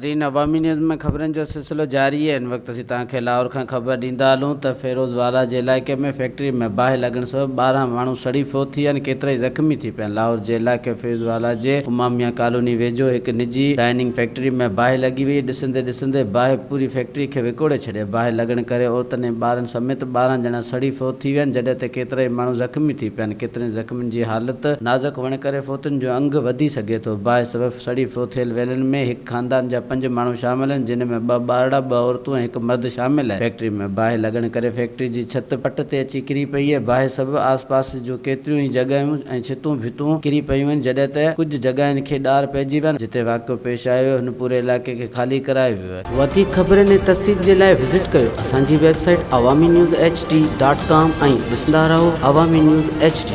ناظرين عوامي نيوز ۾ خبرن جو سلسلو جاري آهي هن وقت اسين توهان کي لاهور کان خبر ڏيندا هلون ته فيروز والا جي علائقي ۾ فيڪٽري ۾ باهه لڳڻ سبب 12 ماڻهو سڙي فوت ٿي ويا آهن ڪيترائي زخمي ٿي پيا آهن لاهور جي علائقي فيروز والا جي اماميه ڪالوني ويجهو هڪ نجي ڊائننگ فيڪٽري ۾ باهه لڳي وئي ڏسندي ڏسندي باهه پوري فيڪٽري کي وڪوڙي ڇڏيو باهه لڳڻ ڪري عورتن ۽ ٻارن سميت 12 ڄڻا سڙي فوت ٿي ويا آهن جڏهن ته ڪيترائي ماڻهو زخمي ٿي پيا آهن ڪيترن زخمين جي حالت نازڪ هئڻ ڪري فوتين جو انگ وڌي سگهي ٿو باهه سبب سڙي فوت ٿيل ويلن ۾ هڪ خاندان جا پنج ماڻهو شامل آهن، جن ۾ ٻه ٻارڙا، ٻه عورتون ۽ هڪ مرد شامل آهي. فيڪٽري ۾ باهه لڳڻ ڪري فيڪٽري جي ڇت پٽ تي اچي ڪري پئي آهي. باهه سبب آس پاس جون ڪيتريون ئي جڳهيون ۽ ڇتون ڀتون ڪري پيون آهن، جڏهن ته ڪجهه جڳهين کي ڏار پئجي ويا آهن. جتي واقعو پيش آيو آهي، هن پوري علائقي کي خالي ڪرايو ويو آهي. وڌيڪ خبرن ۽ تفصيل جي لاء وزٽ ڪيو اسان جي website Awami news H D dot com ۽ ڏسندا رهو عوامي نيوز ايڇ ڊي.